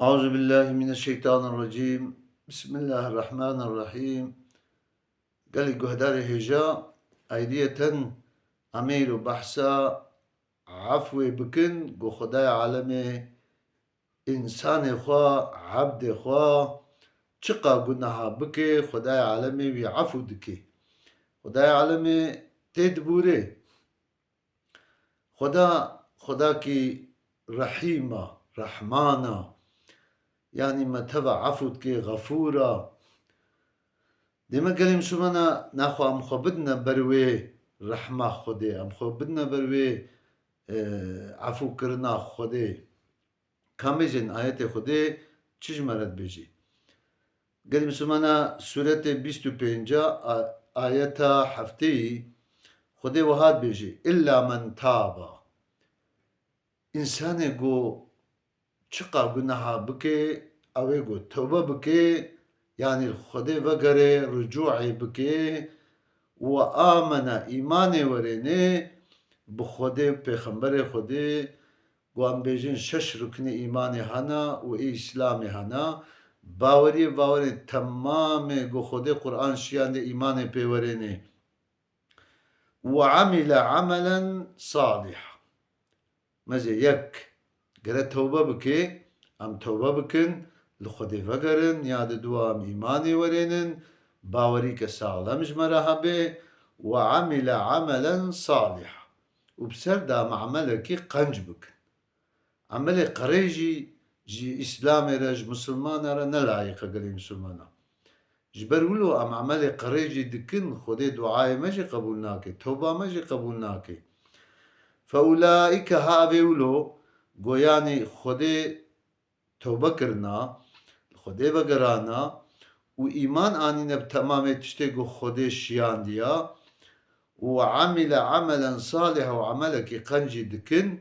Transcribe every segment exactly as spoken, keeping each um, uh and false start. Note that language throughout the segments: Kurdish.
Eûzubillahimineşşeytanirrecîm. Bismillahirrahmanirrahîm. Gelî guhdarê hêja, ayriyeten emêr û behsa efwê bikin, ku Xwedayê alemê însanê xwe, ebdê xwe, çiqa gunaha bike, Xwedayê alemê wî efû dike. Xwedayê alemê tê dibûrê. Xweda, Xwedakî Rehîm a, Rehman a. Yanî me teva efû dike, Xefûr a. Dê me gelê Mislimana naxwe em xwe bidine ber wê rehma Xwedê, em xwe bidine ber wê, e, efûkirina Xwedê. Ka em bêjin ayetê Xwedê çi ji me re dibêjî? Gelî Mislimana sûretê bîst û pênca a-, ayeta hefteyî Xwedê wiha dibêjî, "Îlla men taba." Însanê ku çiqa gunaha bike, ew ê ku tewbe bike, yanî li Xwedê vegere, ricûê bike, we amene, îmanê werêne, bi Xwedê, pêxemberê Xwedê, ku em bêjin şeş ruknê îmanê hene û ê Îslamê hene, baweriyê, bawerê temamê ku Xwedê Qur'an şiyandê îmanê pê werêne. "Ve amile amelen salih." Mezê yek, gere tewbe bike, em tewbe bikin, li Xwedê vegerin, ya di dua em îmanê werênin, bawerîke saxlem ji me re hebe, "Ve amile amelen salih." Û bi ser de em emelekî qenc bikin. Emelê qirêj jî ji Îslamê re, ji Misilmana re ne layiq e gelê Misilmana. Ji ber wilo em emelê qirêj jî dikin, Xwedê duayê me jî qebûl nake, tewba me jî qebûl nake. Fe ulaîke, ha evê wilo, goyanî Xwedê tewbe kirina, li Xwedê vegerana û îman anîne bi temamê tiştê ku Xwedê şiyandiya û amîle amelen salih û emelekî qenc jî dikin,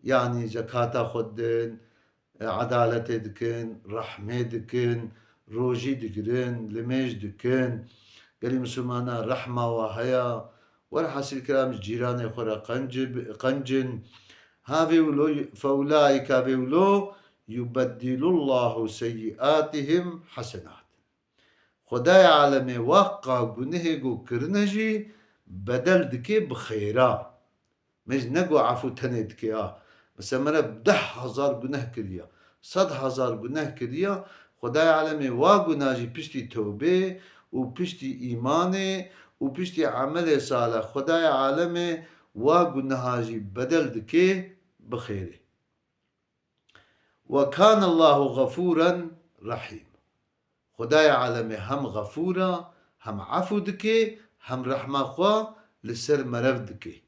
yanî zekata xwe didin, edaletê dikin, rehmê dikin, rojî digirin, limêj dikin. Gelî Misilmana rehma wa heye, werhasil kiram ji cîranê xwe re qenci-, qencin. Ha vê wilo, fe ulaîke vê wilo, yubeddilullahu seyyiatihim hasenat. Xwedayê alemê wa qa gunehê ku kirine jî bedel dike bi xêra. Me jî ne ku efû tenê dike a. Mesela me re deh hezar guneh kiriya, sed hezar guneh kiriya, Xwedayê alemê wa guna jî piştî tewbê û piştî îmanê û piştî emelê salih, Xwedayê alemê wa guneha jî bedel dike bi xêrê. Ve kânallâhu ğafûren rahîm. Xwedayê alemê hem xefûr a, hem efû dike, hem rehma xwe li ser merev dike.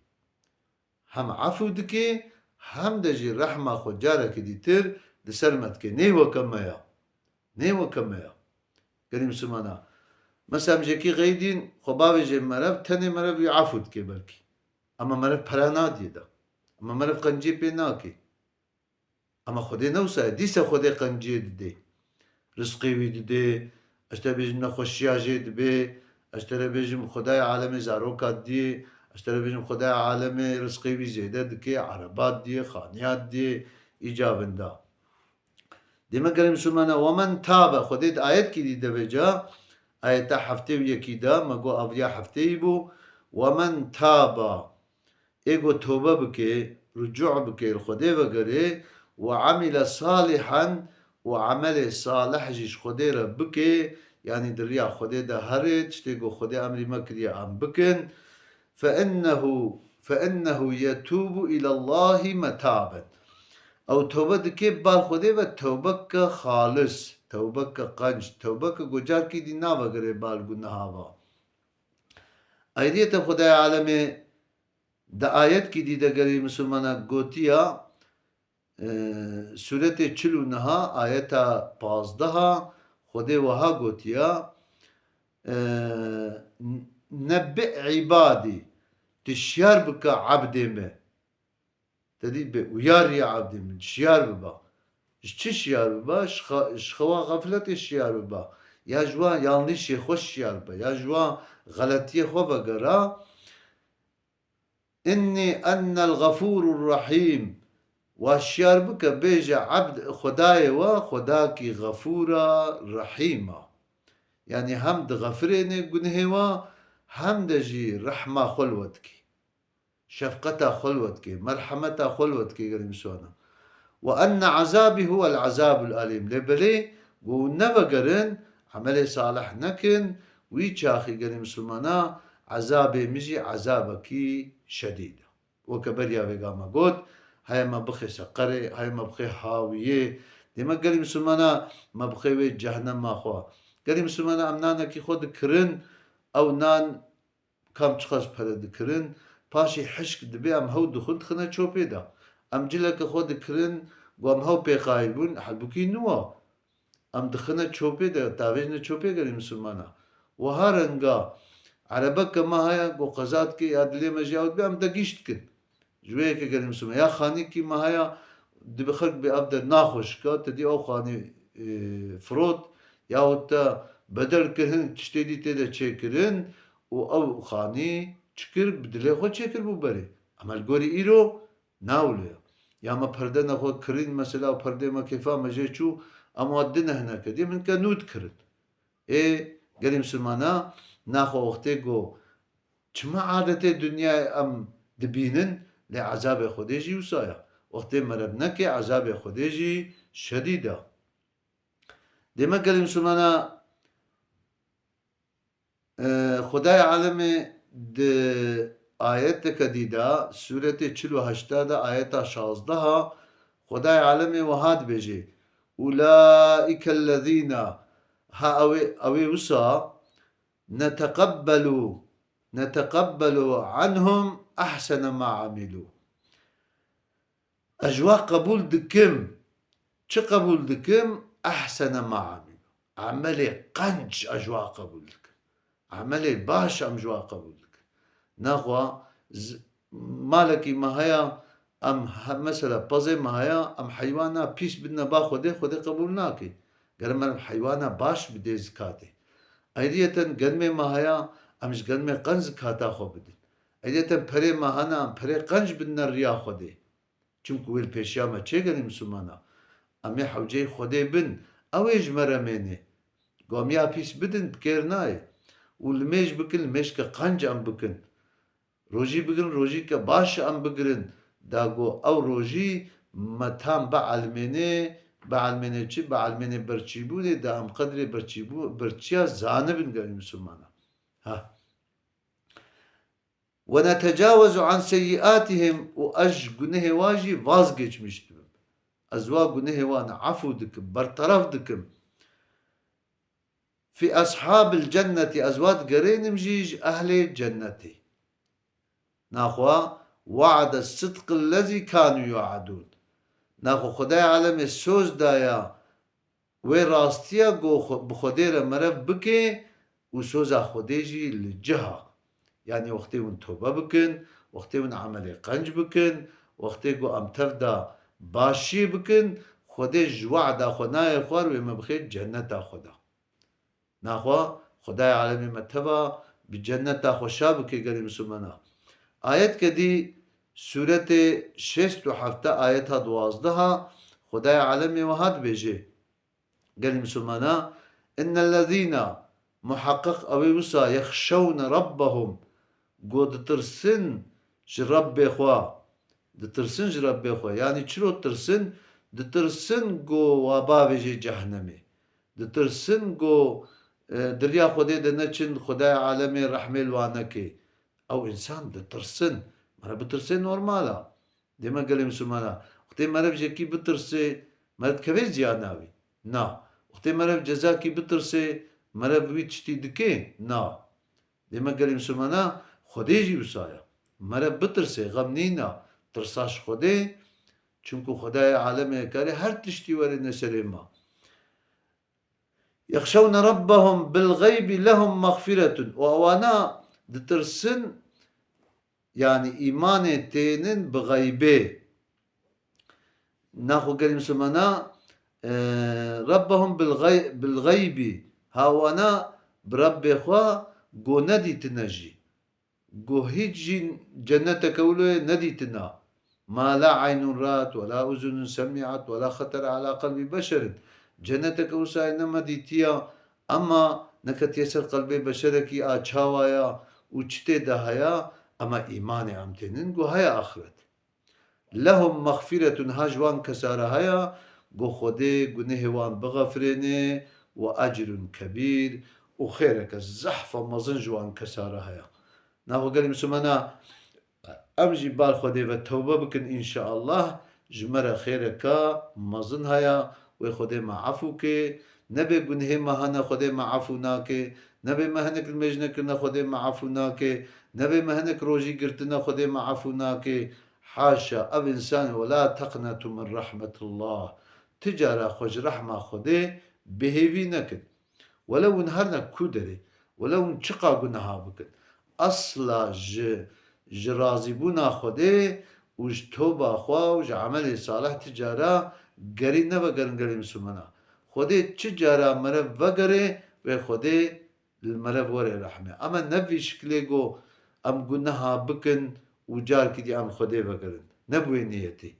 Hem efû dike, hem de jî rehma xwe carekî dîtir li ser me dike. Nê weke me ya. Nê weke me ya. Gelî Misilmana. Mesela em jekî xeydîn, xwe bavêjê merev, tenê merev wî efû dike belkî. Ama merev pera nadiyê de. Ama merev qenciyê pê nake. Ama Xwedê ne wisa ye. Dîse Xwedê qenciyê didê. Rizqê wî didê. Ez te bêjim nexweşiya jê dibê. Ez te re bêjim Xwedayê alemê zaroka didiyê. Ez te re bêjim Xwedayê alemê rizqê wî zêde dike, ereba didiyê, xaniya didiyê, îca vinda. Dê me gelê Misilmana, "Ve men tabe", Xwedê di ayetkî dî de vêca, ayeta heftê û yekî de, me got aviya hefteyî bû, "Ve men taba", ê ku tewbe bike, ricû bike, li Xwedê vegere, "ve amile salihan", û emelê salih jî ji Xwedê re bike, yanî di riya Xwedê de here, tiştê ku Xwedê emrî me kiriye em bikin, "fe innehu, fe innehu yetûbu îlallâhi metâben." Ew tewbe dike bal Xwedê ve tewbeke xalis, tewbeke qenc, tewbeke ku carkî dî navegere bal guneha ve. Ayriyeten Xwedayê alemê di ayetkî dî de gelî Misilmana gotiya, e, sûretê çil û neha, ayeta pazdeha, Xwedê wiha gotiya, e, "Nebbi îbadî", tu şiyar bike ebdê min. Te dî bê, uyar ya ebdê min, şiyar biba. Ji çi şiyar biba? Ji xe-, ji xewa xefletê şiyar biba. Ya ji wan yanlîşê xwe şiyar biba. Ya ji wan xeletiyê xwe vegera. "Innî enel gafûrur rahîm." Wa şiyar bike, bêje, ebd, Xwedayê we Xwedakî xefûra, rehîm a. Yanî hem dixefirêne gunehê we, hem de jî rehma xwe li we dikê. Şefqeta xwe li we dikê, merhemeta xwe li we dikê, gelî Mislimana. Ve enne ezabî huwel ezabul elîm. Lê belê, ku hûn nevegerin, emelê salih nekin, wî çaxî, gelî Mislimana, ezabê min jî ezabekî şedîd e. Weke beriya vêga me got, heye me bixê seqerê, heye me bixê hawiyê. Dê me gelî Mislimana, me bixê wê cehnema xwe. Gelî Mislimana, em nanekî xwe dikirin, ew nan kam çiqas pere dikirin, paşê hişk dibê em hew dixwin dixine çopê de. Em cileke xwe dikirin, ku em hew pê qayîl bûn, helbûkî nû a. Em dixine çopê de, tavêjine çopê, gelî Mislimana. Wiha renga erebeke me heye, ku qeza dike ya dilê me jî ew dibe, em de gîş dikin. Ji wê yekê, gelî Mislimana. Ya xanîkî me heye, dibe xelk bê ev de naxweşik a, te dî ew xanî, e, firot, yahut te bedel kir hin tiştê dî tê de çêkirin û ew xanî çi kir, bi dilê xwe çêkiribû berê. Em li gorî îro, ne wilo ye. Ya me perde nexwe kirîn, mesela, perdê me kêfa me jê çû, em wa di nehneke dî min ke nû dikirin. Ê, gelî Mislimana, naxwe wextê ku çima adetê dinyayê em dibînin, lê ezabê Xwedê jî wisa ye. Wextê meriv neke, ezabê Xwedê jî şedîd e. Dê me gelî Mislimana, e, Xwedayê alemê di ayeteke dî de, sûretê çil û heşta de, ayeta şazdeha, Xwedayê alemê wiha dibêje, "Ulaîkellezîne", ha ew ê, ew ê wisa, "neteqebbelu, neteqebbelu anhum ehsene ma amilû." Ez ji wa qebûl dikim. Çi qebûl dikim? Ehsene ma amilû. Emelê qenc ez ji wa qebûl dikim. Emelê baş em ji wa qebûl dikin. Naxwa z-, malekî me haya, em he-, mesela pezê me haya, em heywana pîs bidine ba Xwedê, Xwedê qebûl nake. Ger em heywana baş bidê zikatê. Ayriyeten genmê me haya, em ji genmê qenc zikata xwe bidin. Ayriyeten perê me hene, em perê qenc bidine riya Xwedê. Çimku wê li pêşiya me çêgelî Mislimana. Em ê hewceyê Xwedê bin, ew ê ji me re mênê. Ku em ya pîs bidin, bi kêr nayê. Û limêj bikin, limêjke qenc em bikin. Rojî bigirin, rojîke baş em bigirin. Da ku ew rojî me tam bielmênê, bielmênê çi? Bielmênê berçîbûnê, da em qedrê berçîbû-, berçiya zanibin gelî Mislimana. Ha. "Ve netecawezu an seyyiatihim", û ez ji gunehê wan jî vazgeçmiş dibim. Ez wa gunehê wan efû dikim, berteref dikim. "Fi ashabil cenneti", ez wa digerênim jî ji ehlê cennetê. Naxwa, "We'de sidqil lezî kanu yu'edûn". Naxwe Xwedayê alemê soz daya wê rastiya ku xwe-, bi Xwedê re merev bike û soza Xwedê jî li cih a. Yanî wextê hûn tobe bikin, wextê hûn emelê qenc bikin, wextê ku em tev de başiyê bikin, Xwedê ji wada xwe nayê xwar wê me bixê cenneta xwe de. Naxwe Xwedayê alemê me teva bi cenneta xwe şa bike gelî Mislimana. Ayetke dî sûretê şêst û heft ayeta duwazdeh a Xwedayê alemê wiha dibêje. Gelî Mislimana, "Innellezîne", muheqeq ew ê wisa, "yexşewne rabbehum", ku ditirsin ji Rebbê xwe. Ditirsin ji Rebbê xwe. Yanî çiro ditirsin? Ditirsin ku wa bavêjê cehnemê. Ditirsin ku, e, di riya Xwedê de neçin, Xwedayê alemê rehmê li wan neke. Ew însan ditirsin. Mere bitirsê normal a. Dê me gelê Mislimana. Wextê merev jekî bitirsê, merev dikeve ziyana wî? Na. Wextê merev cezakî bitirsê, merev wî tiştî dike? Na. Dê me gelê Mislimana, Xwedê jî wisa ye. Merev bitirsê, xem nîna. Tirsa ji Xwedê, çimku Xwedayê alemê karê her tiştî were ne serê me. "Yexşewne rabbehum bil xeybi lehum mexfiretun." Û ewana ditirsin, yanî îmanê tênin bi xeybê. Naxwe gelî Mislimana, e, "rabbehum bil xey-, bil xeybi", ha wana bi Rebbê xwe ku nedîtine jî. Ku hîç jî cenneteke wilo ye nedîtina. Ma la eynun rat, we la uzunun semi'at, we la xetere ala qelbî beşerin. Ceneteke wisa nema dîtiya, ema neketiye ser qelbê beşerekî a çawa ya û çi tê de haya, ema îmanê em tênin, go haya axiret. Lehum mexfîretun, ha ji wan kesara haya, go Xwedê gunehê wan bixefirêne, we ecrun kebîr, û xêreke zehfa mezin ji wan kesara haya. Naxwe gelî Mislimana, em jî bar Xwedê ve tewbe bikin înşeallah, ji me re xêreka mezin haya, wê Xwedê me efû ke, nebê gunehê me hene Xwedê me efû nake, nebê me hinek limêj nekirine Xwedê me efû nake, nebê me hinek rojî girtine Xwedê me efû nake. Haşa, ev însan, we la teqnetu min rehmetillah. Ti cara xwe ji rehma Xwedê bêhêvî nekin. Welew hûn her ne ku derê, welew hûn çiqa guneha bikin, esla ji, ji razîbûna Xwedê û ji toba xwe û ji emelê salih ti cara gerî nevegerin gelê Mislimana. Xwedê çi cara merev vegere, wê Xwedê li merev were rehmê. Ema ne vî şikilê go em guneha bikin û carkî dî em Xwedê vegerin. Ne bi wê niyetê.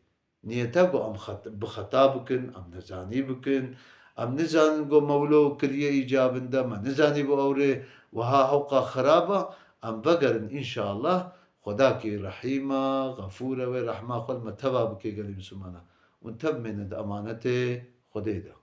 Niyeta ku em xet-, bi xeta bikin, em nezanî bikin, em nizanin ku mewlo kiriye îcabin de, me nizanî bû ew rê wiha hewqa xirab e, em vegerin înşallah, Xwedakî rehîm e, xefûr e, wê rehma xwe li me teva bike gelî Mislimana. Hûn tev mêne di emanetê Xwedê de.